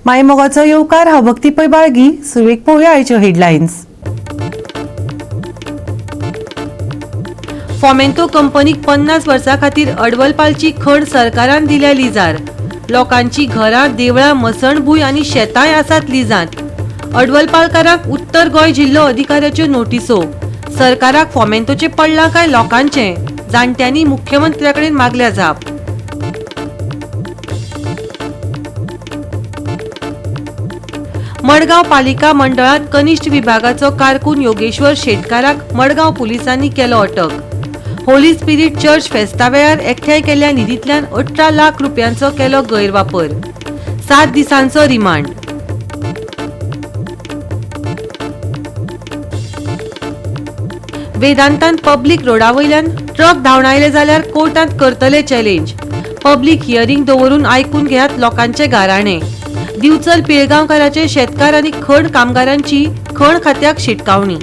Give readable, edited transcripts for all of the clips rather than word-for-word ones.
मायमोगाचो येवकार. हांव भक्ती पै बाळगी. सुरवेक पळोवया आयच्यो हेडलायन्स. फॉमेंतो कंपनीक 50 वर्सां खातीर अडवलपालची खण सरकारान दिल्या लिजार. लोकांची घरां, देवळां, मसणभूंय आनी शेतांय आसात लिजांत. अडवलपालकारांक उत्तर गोंय जिल्लो अधिकाऱ्याच्यो नोटिसो. सरकाराक फॉमेंतोचें पडलां काय लोकांचें? जाणट्यांनी मुख्यमंत्र्या कडेन मागल्या जाप. मडगांव पालिका मंडळांत कनिष्ठ विभागाचो कारकून योगेश्वर शेटकाराक मडगांव पुलिसांनी केलो अटक. होली स्पिरिट चर्च फेस्ता वेळार एकठांय केल्ल्या निधींतल्यान 18 लाख रुपयांचो केलो गैरवापर. 7 दिसांचो रिमांड. वेदांतान पब्लीक रोडा वयल्यान ट्रक धांवडायले जाल्यार कोर्टांत करतले चॅलेंज. पब्लीक हियरींग दवरून आयकून घेयात लोकांचे गाराणे. दिवचल पिळगांवकाराचे शेतकार आनी खण कामगारांची खण खात्याक शिटकावणी.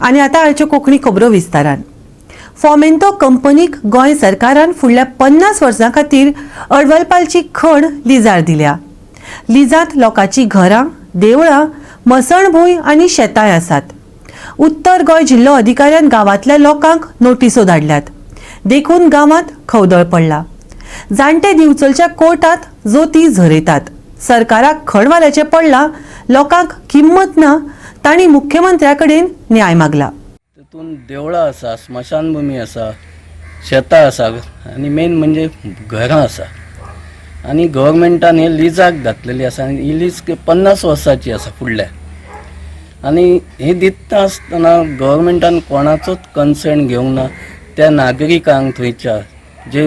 आनी आतां आयच्यो कोंकणी खबरो विस्तारान. फॉमेंतो कंपनीक गोंय सरकारान फुडल्या 50 वर्सां खातीर अडवलपालची खण लिजार दिल्या. लिजांत लोकांची घरां, देवळां, मसणभूंय आनी शेतांय आसात. उत्तर गोंय जिल्लो अधिकाऱ्यान गांवांतल्या लोकांक नोटिसो धाडल्यात, देखून गांवांत खवदळ पडला. जाणटे दिवचलच्या कोर्टात जोती झरयतात. सरकाराक खणवाल्याचें पडलां, लोकांक किंमत ना. तांणी मुख्यमंत्र्या कडेन न्याय मागला. तितून देवळां आसा, स्मशानभुमी आसा, शेतां आसा आनी मेन म्हणजे घरां आसा. आनी गव्हर्मेंटान हे लिजाक घातलेली आसा आनी ही लीज 50 वर्सांची आसा फुडल्या. आनी ही दिता आसतना गव्हर्मेंटान कोणाचोच कन्सेंट घेवंक ना. त्या नागरिकांक थंयच्या जे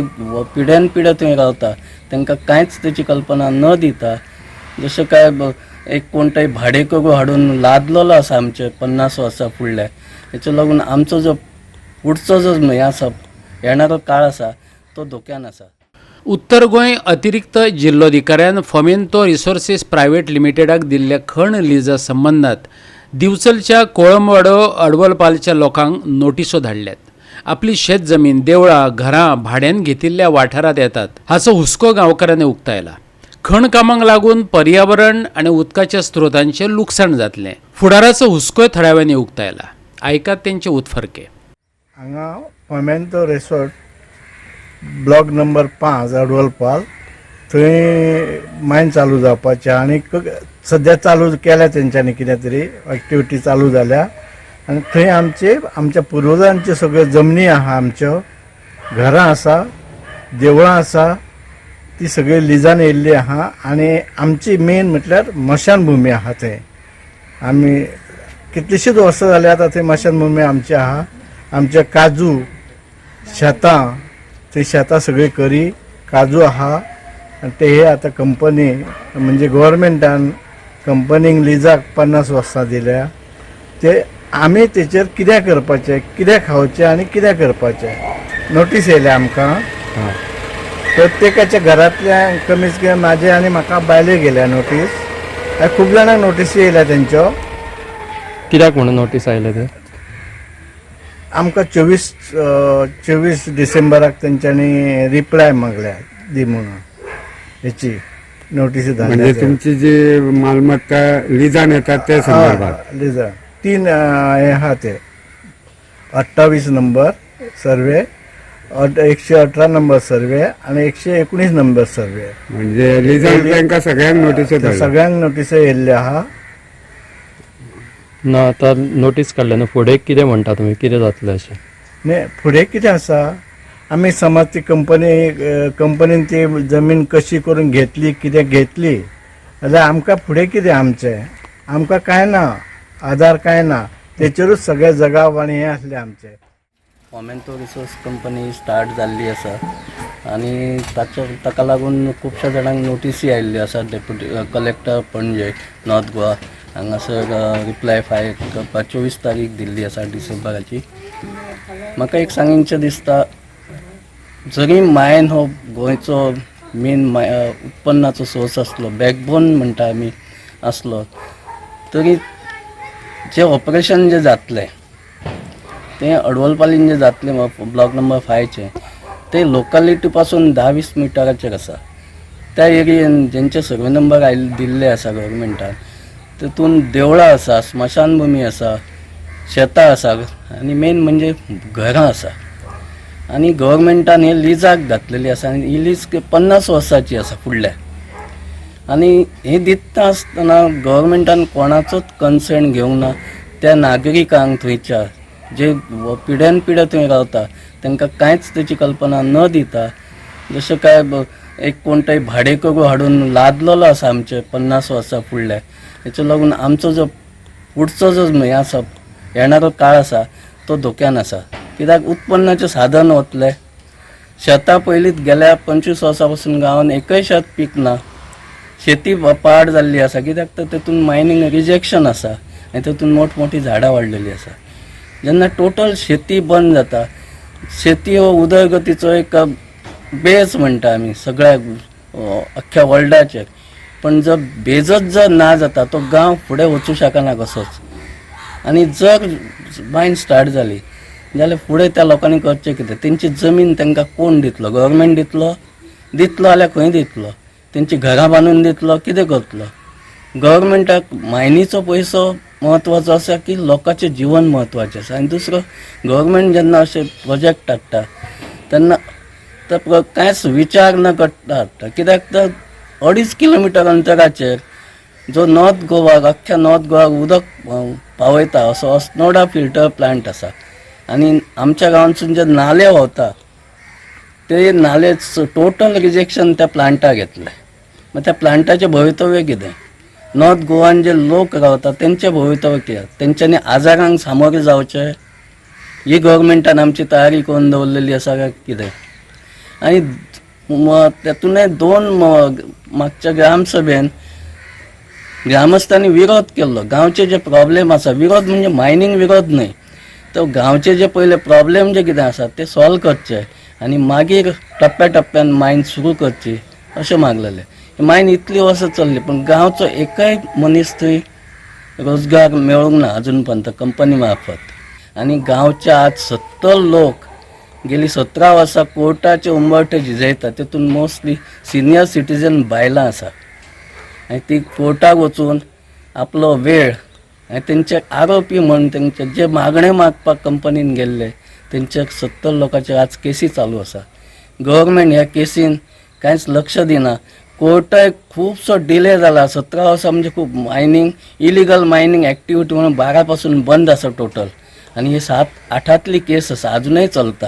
पिढ्यान पिढ्या थंय रावता तांकां कांयच तेची कल्पना न दिता, जशें काय एक कोण तरी भाडेकरू हाडून लादलेलो आसा आमचे 50 वर्सां फुडल्या. हेच्या लागून आमचो जो पुढचो जो हें आसा, येणारो काळ आसा, तो धोक्यान आसा. उत्तर गोंय अतिरिक्त जिल्लोधिकाऱ्यान फॉमेंतो रिसोर्सेस प्रायव्हेट लिमिटेडाक दिल्ल्या खण लिजा संबंदात दिवचलच्या कोळंबवाडो अडवलपालच्या लोकांक नोटिसो धाडल्यात. आपली शेत जमीन, देवळां, घरां भाड्यान घेतिल्ल्या वाठारांत येतात हाचो हुस्को गांवकारांनी उक्तायला. खण कामांक लागून पर्यावरण आनी उदकाच्या स्त्रोतांचें लुकसाण जातलें, फुडाराचो हुस्कोय थळाव्यांनी उक्तायला. आयकात तेंचे उत्फर्के. हांगा Fomento resort, block number 5, Advalpal, थंय मायन चालू जावपाचें आनी सद्या चालू केल्या तेंच्यांनी. कितें तरी एक्टिविटी चालू जाल्या आनी थंय आमचे, आमच्या पुर्वजांच्यो सगळ्यो जमनी आहा, आमच्यो घरां आसा, देवळां आसा, ती सगळी लिजान येयल्ली आहा. आनी आमची मेन म्हटल्यार मशानभुमी आहा. थंय आमी कितलीशींच वर्सां जालीं आतां थंय मशानभुमी आमची आहा. आमचे काजू शेतां, थंय शेतां सगळीं करी काजू आहा. आनी ते हे आतां कंपनी म्हणजे गव्हर्मेंटान कंपनीक लिजाक 50 वर्सां दिल्या. ते आमी तेचेर कितें करपाचें, कितें खावचें आनी कितें करपाचें? नोटीस येयल्या आमकां प्रत्येकाच्या घरांतल्या. कमीत कमी म्हाजे आनी म्हाका बायले गेल्या नोटीस. खूब जाणांक नोटीसी येयल्या तेंच्यो. कित्याक म्हणून नोटीस आयले ते? आमकां 24 डिसेंबराक तेंच्यांनी रिप्लाय मागल्या, दी म्हणून हेची नोटीस. म्हणजे तुमची जी मालमत्ता लिजान येतात त्या संदर्भात? लिजा तीन हे आहा ते, 28 नंबर सर्वे, 118 नंबर सर्वे आनी 119 नंबर सर्वे. म्हणजे लिजान तांकां सगळ्यांक नोटीस धाडल्या? सगळ्यांक नोटीस येयल्ल्यो आहा. ना, आतां नोटीस काडल्या न्हू, फुडें कितें म्हणटा तुमी, कितें जातलें अशें? न्ही, फुडें कितें आसा, आमी समज ती कंपनीन ती जमीन कशी करून घेतली, कितें घेतली जाल्यार आमकां फुडें कितें आमचें? आमकां कांय ना, आधार कांय ना. तेचेरूच सगळें जगाव आनी हें आसलें आमचें. फॉमेंतो रिसोर्स कंपनी स्टार्ट जाल्ली आसा आनी ताका लागून खुबश्या जाणांक नोटीसी आयिल्ल्यो आसा. Deputy collector Panaji, north Goa हांगासर रिप्लाय फायल करपाक 24 तारीख दिल्ली आसा डिसेंबराची. म्हाका एक सांगीनचें दिसता, जरी मायन हो गोंयचो मेन उत्पन्नाचो सोर्स आसलो, बॅकबोन म्हणटा आमी आसलो, तरी जें ऑपरेशन जें जातलें तें अडवलपालीन जें जातलें, ब्लॉक नंबर 5चें, तें लोकालिटी पासून 10-20 मिटराचेर आसा. त्या एरियेन जेंचे सर्वे नंबर आयिल्ले दिल्ले आसा गव्हर्मेंटान, तेतून देवळां आसा, स्मशानभुमी आसा, शेतां आसा आनी मेन म्हणजे घरां आसा. आनी गव्हर्मेंटान हे लिजाक घातलेली आसा आनी ही लीज 50 वर्सांची आसा फुडल्या. आनी हे दिता आसतना गव्हर्मेंटान कोणाचोच कन्सर्न घेवंक ना. त्या नागरिकांक थंयच्या जे पिढ्यान पिढ्या थंय रावता तांकां कांयच तेची कल्पना न दिता, जशें काय एक कोण तरी भाडेकरू हाडून लादलेलो आसा आमचे 50 वर्सां फुडल्या. हेच्या लागून आमचो जो फुडचो जो हें आसा, येणारो काळ आसा, तो धोक्यान आसा. कित्याक उत्पन्नाचें साधन वतलें. शेतां पयलींच गेल्या 25 वर्सां पासून गांवांत एकय शेत पिकना. शेती पाड जाल्ली आसा, कित्याक तर तेतून मायनींग रिजेक्शन आसा आनी तेतून मोठमोठी झाडां वाडलेली आसा. जेन्ना टोटल शेती बंद जाता, शेती हो उदरगतीचो एक बेज म्हणटा आमी सगळ्या अख्ख्या वर्ल्डाचेर, पण जर बेजच जर ना जाता, तो गांव फुडें वचूं शकना कसोच. आनी जर मायन स्टार्ट जाली जाल्यार फुडें त्या लोकांनी करचें कितें? तेंची जमीन तांकां कोण दितलो? गव्हर्मेंट दितलो? दितलो जाल्यार खंय दितलो? तेंची घरां बांदून दितलो? कितें करतलो? गव्हर्मेंटाक मायनीचो पयसो म्हत्वाचो आसा की लोकांचें जिवन म्हत्वाचें आसा? आनी दुसरो, गव्हर्मेंट जेन्ना अशे प्रोजेक्ट हाडटा तेन्ना तो कांयच विचार न करता हाडटा, कित्याक तर 2.5 किलोमिटर अंतराचेर जो नॉर्थ गोवाक, अख्ख्या नॉर्थ गोवाक उदक पावयता असो अस्नोडा फिल्टर प्लांट आसा आनी आमच्या गांवांतसून जे नाले व्हांवता ते नाले टोटल रिजेक्शन त्या प्लांटाक घेतले. मागीर त्या प्लांटाचें भवितव्य कितें? नॉर्थ गोवान जे लोक रावता तेंचें भवितव्य कितें? तेंच्यांनी आजारांक सामोरें जावचें? ही गव्हर्मेंटान आमची तयारी करून दवरलेली आसा काय कितें? आनी तेतूनय दोन मागच्या ग्रामसभेन ग्रामस्थांनी विरोध केल्लो. गांवचे जे प्रॉब्लेम आसा, विरोध म्हणजे मायनींग विरोध न्हय, तर गांवचे जे पयले प्रॉब्लेम जे कितें आसा ते सॉल्व करचे आनी मागीर टप्प्या टप्प्यान मायन सुरू करची अशें मागलेलें. मायन इतली वर्सां चल्ली, पूण गांवचो एकय मनीस थंय रोजगार मेळूंक ना अजून पर्यंत कंपनी मार्फत. आनी गांवचे आज 70 लोक गेली 17 वर्सां कोर्टाचे उंबरठे झिजयता. तेतून मोस्टली सिनियर सिटीजन बायलां आसा आनी ती कोर्टाक वचून आपलो वेळ आनी तेंचे आरोपी म्हण तेंचे जे मागणे मागपाक कंपनीन गेल्ले तेंचे 70 लोकांचे आज केसी चालू आसा. गव्हर्मेंट ह्या केसीन कांयच लक्ष दिना. कोर्टाय खुबसो डिले जाला. 17 वर्सां म्हणजे खूब. मायनींग, इलिगल मायनींग एक्टिविटी म्हणून 12 पासून बंद आसा टोटल आनी ही सात आठांतली केस आसा, अजुनय चलता.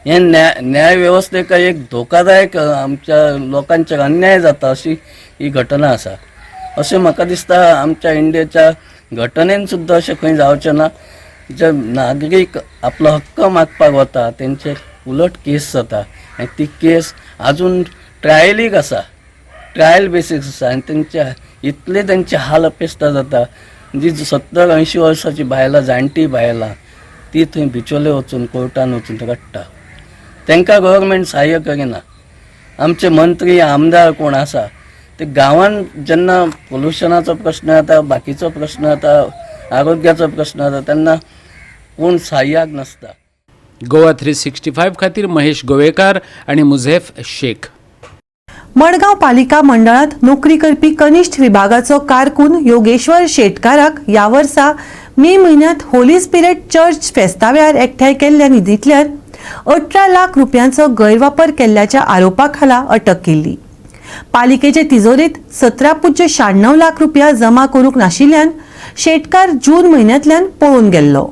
हे न्याय वेवस्थेक एक धोकादायक, आमच्या लोकांचेर अन्याय जाता अशी ही घटना आसा अशें म्हाका दिसता. आमच्या इंडियेच्या घटनेन सुद्दां अशें खंय जावचें ना, जे नागरीक आपलो हक्क मागपाक वता तेंचेर उलट केस जाता आनी ती केस अजून ट्रायलीक आसा, ट्रायल बेसीस आसा आनी तेंच्या इतले तेंचे हाल अपेश्टा जाता. जी 70 80 वर्साची बायलां, जाणटी बायलां, ती थंय बिचोले वचून, कोर्टान वचून रडटा. तांकां गव्हर्मेंट सहाय्य करिना. आमचे मंत्री, आमदार कोण आसा ते गांवांत जेन्ना पोल्युशनाचो प्रश्न येता, बाकीचो प्रश्न येता, आरोग्याचो प्रश्न येता, तेन्ना कोण सहाय्याक नासता. गोवा 365 खातीर महेश गोवेकार आणि मुझेफ शेख. मडगांव पालिका मंडळात नोकरी करपी कनिष्ठ विभागाचो कारकून योगेश्वर शेटकाराक ह्या वर्सा मे म्हयन्यांत होली स्पिरिट चर्च फेस्तावेळार एकठांय केल्ल्या निधींतल्यान 18 लाख रुपयांचो गैरवापर केल्ल्याच्या आरोपा खाला अटक केल्ली. पालिकेचे तिजोरेत 17.96 लाख रुपया जमा करूंक नाशिल्ल्यान शेटकार जून म्हयन्यांतल्यान पळून गेल्लो.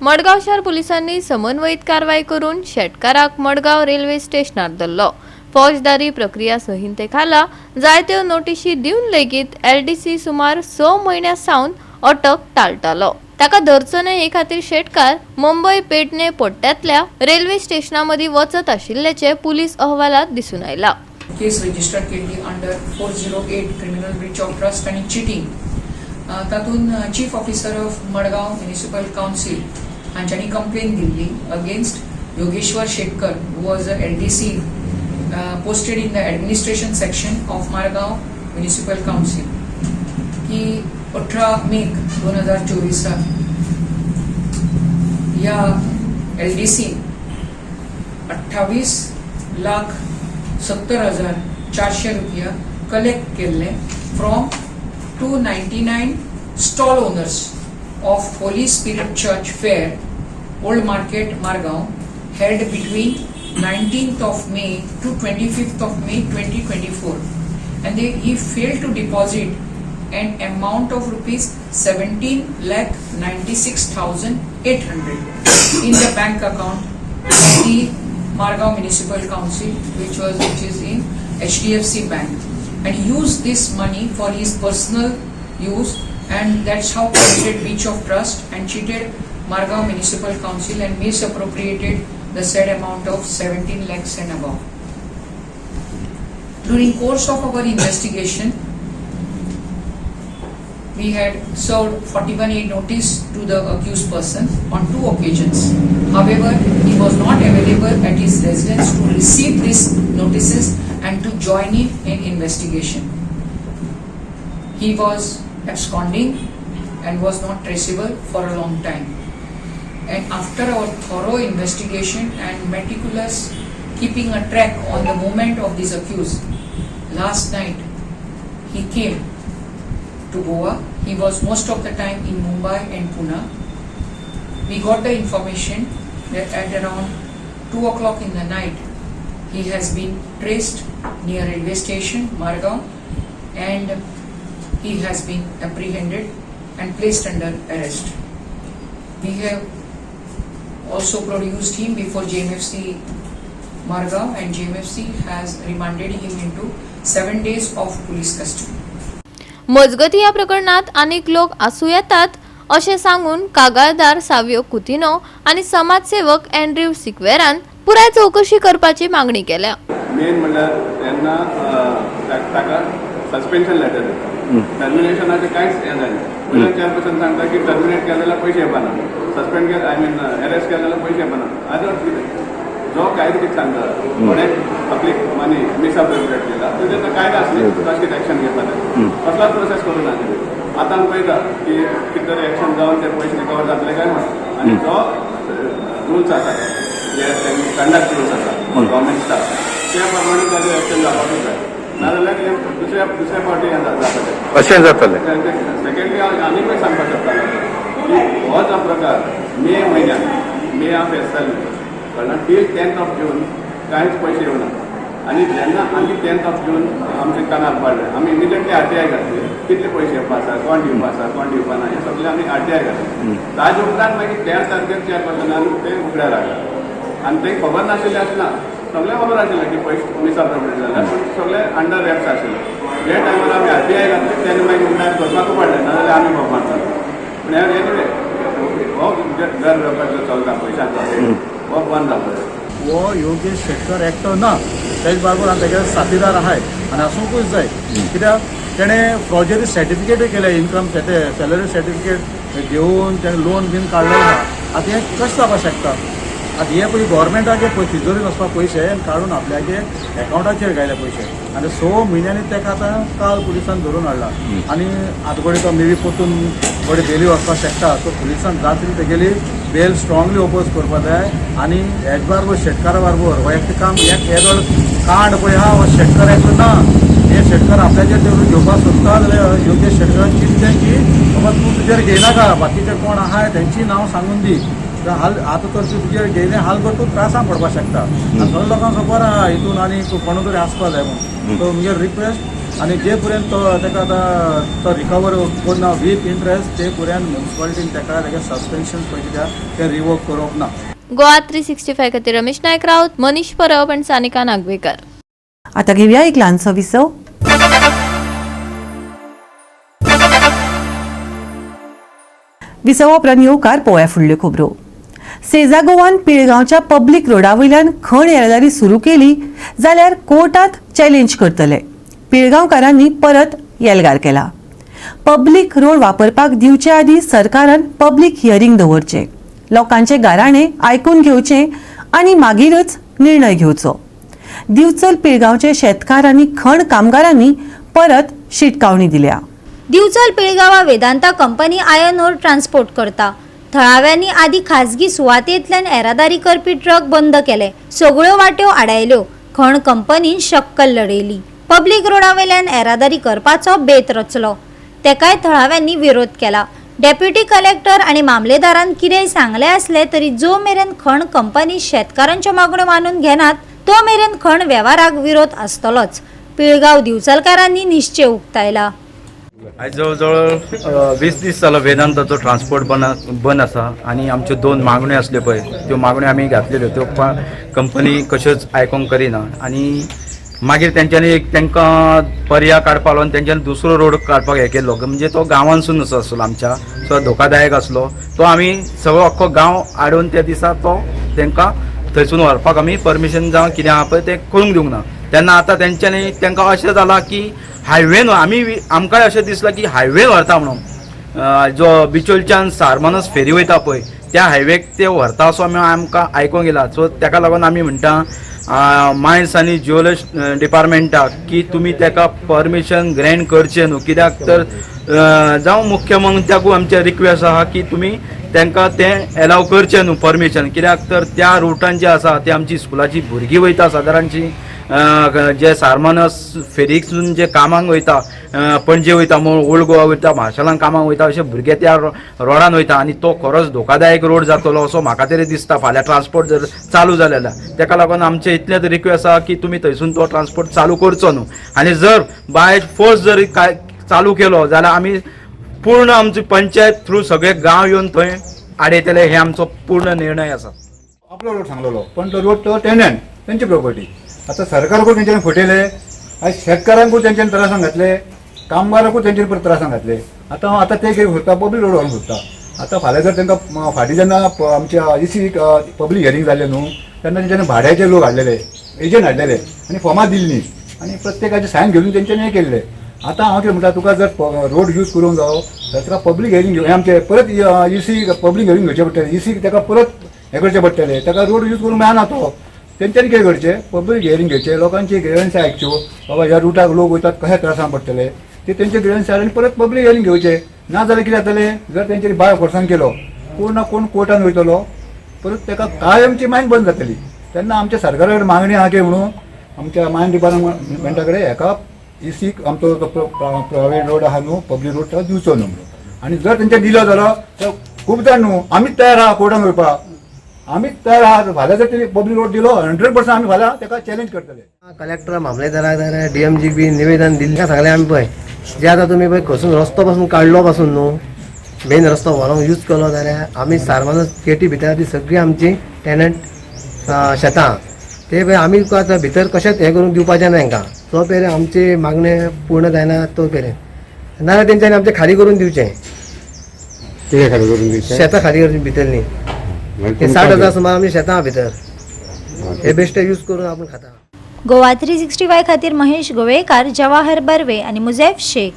मडगांव शहर पुलिसांनी समन्वयीत कारवाय करून शेटकाराक मडगांव रेल्वे स्टेशनार धरलो. फौजदारी प्रक्रिया संहिते खाला जायत्यो नोटिशी दिवन लेगीत एलडीसी सुमार 6 म्हयन्यां सावन अटक टाळटालो. ताका धरचो न्हय हे खातीर शेटकार मुंबय पेडणे पट्ट्यांतल्या रेल्वे स्टेशना मदीं वचत आशिल्ल्याचें पुलीस अहवालात दिसून आयलां. केस रजिस्टर केल्ली under 408, criminal breach of trust आनी चिटींग. तातूंत Chief Officer of Madgaon Municipal Council हांच्यांनी कंप्लेन दिल्ली against Yogeshwar Shetkar, who was a LDC posted in the administration section of Margao Municipal Council, की 18 मेक 2024 ह्या एलडीसी 28,70,000 400 रुपया collect केल्ले from 299 stall owners of Holy Spirit Church Fair, Old Market, Margao, held between 19th of May to 25th of May 2024, and he failed to deposit an amount of rupees 17,96,800 in the bank account of the Margao Municipal Council, which is in HDFC Bank, and used this money for his personal use, and that's how committed breach of trust and cheated Margao Municipal Council and misappropriated the said amount of 17 lakhs and above. During course of our investigation, we had served 41A notice to the accused person on 2 occasions. However, he was not available at his residence to receive these notices and to join in investigation. He was absconding and was not traceable for a long time. And after our thorough investigation and meticulous keeping a track on the movement of this accused, last night he came to Goa. He was most of the time in Mumbai and Pune. We got the information that at around 2 o'clock in the night, he has been traced near railway station, Margao, and he has been apprehended and placed under arrest. We have also produced him before JMFC Margao, and JMFC has remanded him into 7 days of police custody. मजगती ह्या प्रकरणात आनीक लोक आसूं येतात अशें सांगून कागाळदार सावियो कुतिनो आनी समाजसेवक एन्ड्रीव सिक्वेरान पुराय चवकशी करपाची मागणी केल्या. मेन म्हणल्यार तेन्ना ताका सस्पेन्शन लेटर दिता, टर्मिनेशनाचें कांयच हें जायना. वयल्यान चेअरपर्सन सांगता की टर्मिनेट केलें जाल्यार पयशे येवपाना, सस्पेंड केले I mean arrest केलें जाल्यार पयशे येवपाना. हाजो अर्थ कितें? जो कायदो कितें सांगता कोणें पब्लीक मनी मिसअप्रोप्रिएट केला तेजेर तो कायदो आसली तशें एक्शन घेवपाचें, कसलोच प्रोसेस करूं ना. आतां आमी पळयता की कितें तरी एक्शन जावन ते पयशे रिकवर जातले काय म्हण. आनी जो रुल्स आसा, जे कंडक्ट रुल्स आसा गव्हर्मेंट स्टाफ, ते प्रमाणे ताजेर एक्शन जावपाकूच जाय, नाजाल्यार हें दुसऱ्या दुसऱ्या फावटी हें जावपाचें अशें जातलें. सेकंडली हांव आनीकूय सांगपाक शकता की हो जो प्रकार मे म्हयन्यात मे हांव फेस्त जालें कळ्ळें टील 10th of June कांयच पयशे येवना. आनी जेन्ना आमी 10th of June आमच्या कानार पडले, आमी इमिजिएटली आरटीआय घातली, कितले पयशे येवपा आसा, कोण दिवपा आसा, कोण दिवपा ना, हें सगळें आमी आरटीआय घातले. ताजे उपरांत मागीर 13 तारखेर चेअरपर्सनान ते उगड्यार हाडले आनी ते खबर नाशिल्लें अशें ना, सगळें खबर आशिल्लें की पयशे मिसअप्रोप्रिएट जाल्या, पूण सगळे अंडर रॅप्स आशिल्ले. जे टायमार आमी आरटीआय घातली तेन्ना मागीर उगड्यार करपाकूच पडलें, नाजाल्यार आमी बोब मारताले. पूण एनिवे हो गैरवेव्हार जो चलता पयशांचो हो बंद जावपाक जाय. हो योगेश शेटकर एकटो ना, तेज बरोबर आनी तेगे साथीदार आहाय आनी आसूंकूच जाय, कित्याक तेणें फ्रॉजरी सर्टिफिकेटूय केले, इनकम सॅलरी सर्टिफिकेट घेवन तेणें लोन बीन काडलेलें आहा. आतां हें कशें जावपाक शकता? आतां हे पळय गोवोरमेंटाचे पळय तिजोरीन वचपाक पयशे काडून आपल्याचे एकावंटाचेर घायले पयशे आनी 6 म्हयन्यांनी ताका आतां काल पुलिसान धरून हाडला. आनी आतां कडेन तो मे बी परतून घडये बेली वचपाक शकता. सो पुलिसान जाता तितली तेगेली बेल स्ट्रांगली ओपोज करपाक जाय. आनी हेज बारबर शेतकारा बारबर हो एकटें काम येदोळ कांड पळय आहा, हो शेतकार एकलो ना, हे शेतकार आपल्याचेर तें घेवपाक सोदता जाल्यार योगेश शेटकारान चिंतचें की बाबा तूं तुजेर घेयनाका, बाकीचे कोण आहाय तेंची नांव सांगून दी. हाल आतां तर तूं तुजेर घेयलें हाल कर तूं त्रासां पडपाक शकता. आनी सगळ्या लोकांक खबर आहा हितून आनी कोणू तरी आसपा जाय म्हूण. सो मुगे रिक्वेस्ट आनी जे पर्यंत तो ताका आतां तो रिकवर करना वीथ इंट्रस्ट ते पर्यंत म्युनिसिपालिटीन ताका तेगे सस्पेन्शन पळय कित्याक तें रिवोक करप ना. गोवा 365 खातीर रमेश नायक राऊत, मनीष परब आनी सानिका नागवेकर. आता घेऊया एक ल्हानसो विसव. विसवा उपरांत येवकार पोळ्या फुडल्यो खबरो. सेजा गोवान पिळगांवच्या पब्लीक रोडा वयल्यान खण येरादारी सुरू केली जाल्यार कोर्टात चॅलेंज करतले. पिळगांवकारांनी परत येलगार केला. पब्लीक रोड वापरपाक दिवचे आदीं सरकारान पब्लीक हियरींग दवरचें, लोकांचे गाराणें आयकून घेवचें आनी मागीरच निर्णय घेवचो. दिवचल पिळगांवचे शेतकार आनी खण कामगारांनी परत शिटकावणी दिल्या. Divchal पिळगांवा Vedanta company iron ore transport करता. थळाव्यांनी आदी खाजगी सुवातेंतल्यान येरादारी करपी ट्रक बंद केले, सगळ्यो वाट्यो आडायल्यो. खण कंपनीन शक्कल लढयली. पब्लीक रोडा वयल्यान येरादारी करपाचो बेत रचलो. तेकाय थळाव्यांनी विरोध केला. डेप्युटी कलेक्टर आनी मामलेदारान कितेंय सांगलें आसलें तरी जो मेरेन खण कंपनी शेतकारांच्यो मागण्यो मानून घेनात तो मेरेन खण वेव्हाराक विरोध आसतलोच. पिळगांव दिवचलकारांनी निश्चय उक्तायला. आयज जवळ जवळ 20 दीस जालो वेदांताचो ट्रान्सपोर्ट बंद आसा आनी आमच्यो 2 मागण्यो आसल्यो पळय त्यो मागण्यो आमी घातलेल्यो त्यो कंपनी कश्योच आयकोंक करिना आनी मागीर तेंच्यांनी एक तांकां पर्याय काडपाक लागून तेंच्यांनी दुसरो रोड काडपाक हें केलो म्हणजे तो गांवांसून असो आसलो आमच्या सो धोकादायक आसलो तो आमी सगळो अख्खो गांव हाडून त्या दिसा तो तांकां थंयसून व्हरपाक आमी परमिशन जावं कितें आहा पळय तें करूंक दिवंक ना. तेन्ना आतां तेंच्यांनी तांकां अशें जालां की हायवेन आमी आमकांय अशें दिसलां की हायवेन व्हरता म्हणून जो बिचोलच्यान सारमानस फेरी वयता पळय त्या हायवेक ते व्हरता असो आमी आमकां आयकोंक येयला. सो ताका लागून आमी म्हणटा मायन्स आनी जिओलॉजी डिपार्टमेंटाक की तुमी ताका परमिशन ग्रँट करचें न्हू कित्याक तर जावं मुख्यमंत्र्याकूय आमचें रिक्वेस्ट आहा की तुमी तांकां तें एलाव करचें न्हू परमिशन कित्याक तर त्या रुटान जें आसा ते आमची स्कुलाची भुरगीं वयता सादारणशी जे सारमानस फेरीकसून जे कामांक वयता पणजे वयता म्हूण ओल्ड गोवा वयता मार्शलान कामांक वयता अशे भुरगे त्या रोडान वयता आनी तो खरोच धोकादायक रोड जातलो असो म्हाका तरी दिसता फाल्यां ट्रान्सपोर्ट जर चालू जाले जाल्यार. ताका लागून आमचें इतलेंच रिक्वेस्ट आसा की तुमी थंयसून तो ट्रान्सपोर्ट चालू करचो न्हू आनी जर बाय फोर्स जर काय चालू केलो जाल्यार आमी पूर्ण आमची पंचायत थ्रू सगळे गांव येवन थंय आडयतले हे आमचो पूर्ण निर्णय आसा. आपलो रोड सांगलेलो पण तो रोड तो टेनंट तेंची प्रॉपर्टी. आतां सरकाराकूय तेंच्यांनी फटयले आनी शेतकारांकूय तेंच्यांनी त्रासान घातले, कामगारांकूय तेंच्यांनी परत त्रासान घातले. आतां आतां ते कितें सोदता पब्लीक रोड व्हरोंक सोदता. आतां फाल्यां जर तांकां फाटीं जेन्ना आमच्या इसी पब्लीक हियरींग जालें न्हू तेन्ना तेंच्यांनी भाड्याचे लोक हाडलेले, एजंट हाडलेले आनी फॉर्मां दिल्लीं आनी प्रत्येकाचे सायन घेवन तेंच्यांनी हें केल्लें. आतां हांव कितें म्हणटा तुका जर रोड यूज करूंक जावो जाल्यार तुका पब्लीक हियरींग घेवन आमचें परत इसी पब्लीक हियरींग घेवचें पडटलें, इसी ताका परत हें करचें पडटलें. ताका रोड यूज करूंक मेळना तो तेंच्यांनी कितें करचें पब्लीक हियरींग घेवचें, लोकांची ग्रिवन्स आयकच्यो, बाबा ह्या रुटाक लोक वयतात कशे त्रासान पडटले ते तेंचे ग्रिवन्स आनी परत पब्लीक हियरींग घेवचें. ना जाल्यार कितें जातलें जर तेंच्यांनी बाय फोर्सान केलो कोण ना कोण कोर्टान वयतलो परत ताका कायमची मायन बंद जातली. तेन्ना आमच्या सरकारा कडेन मागणी आहा की म्हणून आमच्या मायन डिपार्टमेंटा कडेन हेका इसीक आमचो जो प्रायवेट रोड आहा न्हू पब्लीक रोड ताका दिवचो न्हू म्हणून. आनी जर तेंच्या दिलो जाल्यार तर खूब जाण न्हू आमीच तयार आहा कोर्टान वयपाक, आमीच तयार आहा. फाल्यां जर तेणी पब्लीक रोड दिलो 100% आमी फाल्यां ताका चॅलेंज करतले. कलेक्टर मामलेदाराक जाल्यार डीएमजी बी निवेदन दिल्लें सांगलें आमी पळय जे आतां तुमी पळय खंयसून रस्तो पासून काडलो पासून न्हू मेन रस्तो व्हरोंक यूज केलो जाल्यार आमी सारमानस केटी भितर ती सगळी आमची टेनंट शेतां ते पळय आमी आतां भितर कशेंच हें करूंक दिवपाचें ना हेंकां. तो मेरेन आमची मागणें पूर्ण जायना तो मेरेन नाजाल्यार तेंच्यांनी आमचें खाली करून दिवचें. कितें खाली करून दिवचें? शेतां खाली करून भितरलीं 60,000 सुमार आमची शेतां भितर हे बेश्टे यूज करून आपूण खाता. गोवा 365 खातीर महेश गोवेकार, जवाहर बर्वे आनी मुजैफ शेख.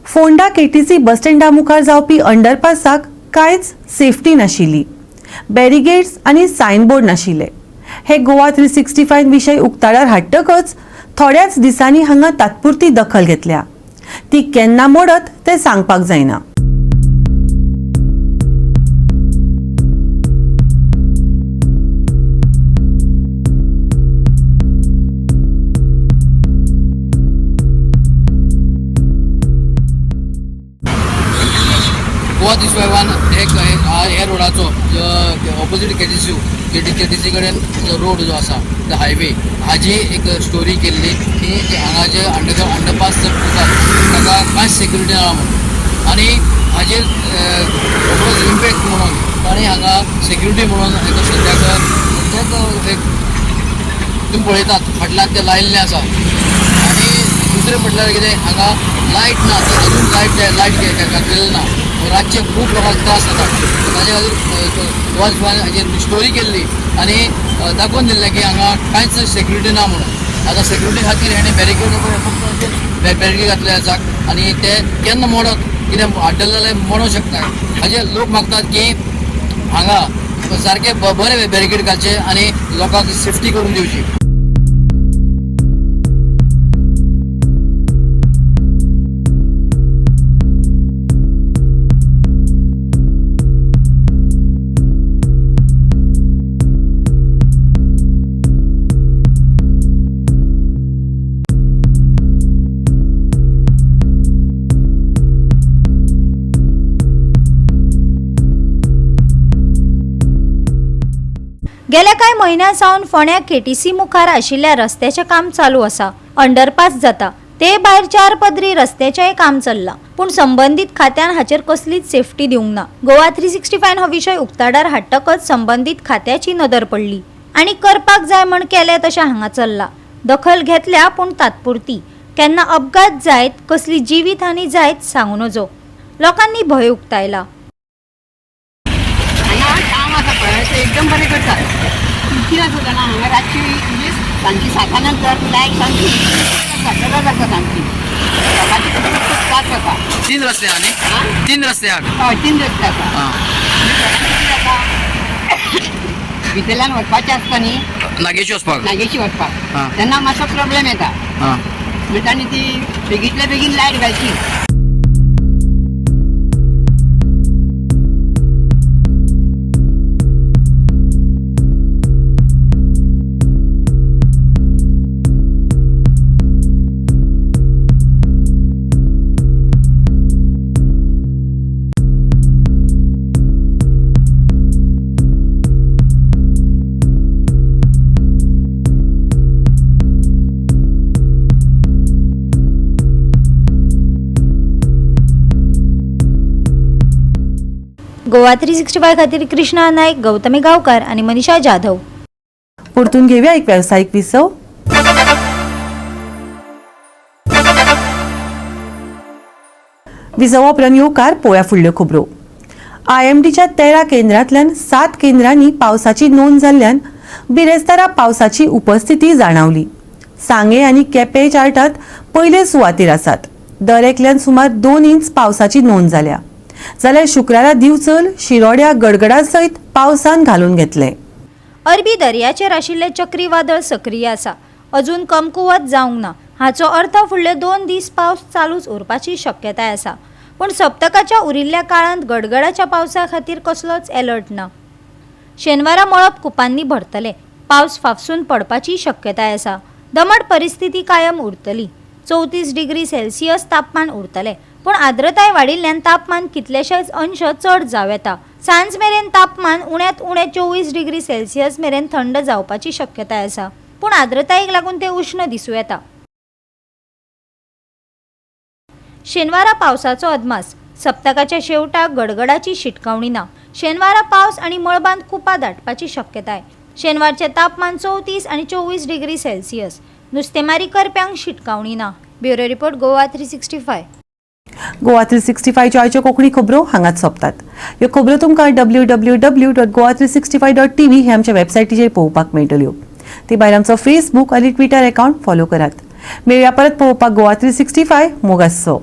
फोंडा केटीसी बस स्टँडा मुखार जावपी अंडरपासाक कांयच सेफ्टी नाशिल्ली, बॅरिगेड्स आनी सायनबोर्ड नाशिल्ले. हे गोवा 365 विशय उक्ताडार हाडटकच थोड्याच दिसांनी हांगा तात्पुरती दखल घेतल्या. ती केन्ना मोडत तें सांगपाक जायना. गोवा 365 एक ह्या रोडाचो ऑपोजीट केटीसी कडेन रोड जो आसा the highway हाजी एक स्टोरी केल्ली की हांगा जे अंडरपास आसा ताका कांयच सेक्युरिटी ना म्हणून आनी हाजेर रोखडोच इम्पॅक्ट म्हणून ताणें हांगा सेक्युरिटी म्हणून एक सद्याक सद्याक एक तुमी पळयतात फाटल्यान तें लायिल्लें आसा. आनी दुसरें म्हटल्यार कितें हांगा लायट ना, अजून लायट लायट घातलेली ना, रातचे खूब लोकांक त्रास जाता. ताजे खातीर गोवा 365 हाजेर स्टोरी केल्ली आनी दाखोवन दिल्लें की हांगा कांयच सेक्युरिटी ना म्हणून. आतां सेक्युरिटी खातीर हेणें बॅरिकेड फक्त बॅरिकेड घातले आसा आनी ते केन्ना मोडत कितें हाडटले जाल्यार मोडूंक शकता. हाजेर लोक मागतात की हांगा सारके बरे बॅरिकेड घालचे आनी लोकांक सेफ्टी करून दिवची. कांय म्हयन्यां सावन फोंड्या केटीसी मुखार आशिल्ल्या रस्त्याचें काम चालू आसा. अंडरपास जाता ते भायर चार पदरी रस्त्याचेंय काम चल्लां, पूण संबंदीत खात्यान हाचेर कसलीच सेफ्टी दिवंक ना. गोवा 365 हो विशय उक्ताडार हाडटकच संबंदीत खात्याची नदर पडली आनी करपाक जाय म्हण केलें तशें हांगा चल्लां. दखल घेतल्या पूण तात्पुरती. केन्ना अपघात जायत, कसली जिवीतहानी जायत सांगू नजो. लोकांनी भंय उक्तायला. हांगा काम आसा पळय ते एकदम बरें करतात. कितें आसा जाणा, हांगा रातची म्हणजे सांजची 7 नंतर लायट सामकी गरज आसा, सामकी लोकांची खूब त्रास जाता. 3 रस्ते आहा न्ही? 3 रस्ते आहा. हय, 3 रस्ते आसा. कितें जाता, भितरल्यान वचपाचें आसता न्ही, नागेशी वचपाक, नागेशी वचपाक तेन्ना मातसो प्रॉब्लेम येता. म्हणजे तांणी ती बेगींतल्या बेगीन लायट घालची. गोवा 365 खातीर कृष्णा नायक, गौतमी गांवकार आनी मनीषा जाधव. परतून घेऊया एक व्यावसायिक विसव. विसवा उपरांत येवकार पोळ्या फुडल्यो खबरो. आयएमडीच्या 13 केंद्रांतल्यान 7 केंद्रांनी पावसाची नोंद जाल्ल्यान बिरेस्तारा पावसाची उपस्थिती जाणावली. सांगे आनी केपें चार्टांत पयले सुवातेर आसात. दर एकल्यान सुमार 2 इंच पावसाची नोंद जाल्या. जाल्यार शुक्रारा दिवचल शिरोड्या गडगडा सयत पावसान घालून घेतले. अरबी दर्याचेर आशिल्लें चक्रीवादळ सक्रीय आसा, अजून कमकुवत जावंक ना. हाचो अर्थ फुडले 2 दीस पावस चालूच उरपाची शक्यताय आसा. पूण सप्तकाच्या उरिल्ल्या काळांत गडगडाच्या पावसा खातीर कसलोच अलर्ट ना. शेनवारा मळब कुपांनी भरतले. पावस फाफसून पडपाची शक्यताय आसा. दमट परिस्थिती कायम उरतली. 34 डिग्री सेल्सियस तापमान उरतलें, पूण आर्द्रताय वाडिल्ल्यान तापमान कितलेशेच अंश चड जावं येता. सांज मेरेन तापमान उण्यांत उणें 24 डिग्री सेल्सियस मेरेन थंड जावपाची शक्यताय आसा, पूण आर्द्रतायेक लागून तें उश्ण दिसूं येता. शेनवारा पावसाचो अदमास. सप्तकाच्या शेवटाक गडगडाची शिटकावणी ना. शेनवारा पावस आनी मळबांत कुपां दाटपाची शक्यताय. शेनवारचें तापमान 34 आनी 24 डिग्री सेल्सियस. नुस्तेमारी करप्यांक शिटकावणी ना. Bureau report, Goa 365. Goa 365च्यो आयच्यो कोंकणी खबरो हांगाच सोंपतात. ह्यो खबरो तुमकां www.goa365.tv हे आमच्या वेबसायटीचेर पळोवपाक मेळटल्यो. ते भायर आमचो फेसबूक आनी ट्विटर अकावंट फॉलो करात. मेळया परत पळोवपाक गोवा 365. मोगासो.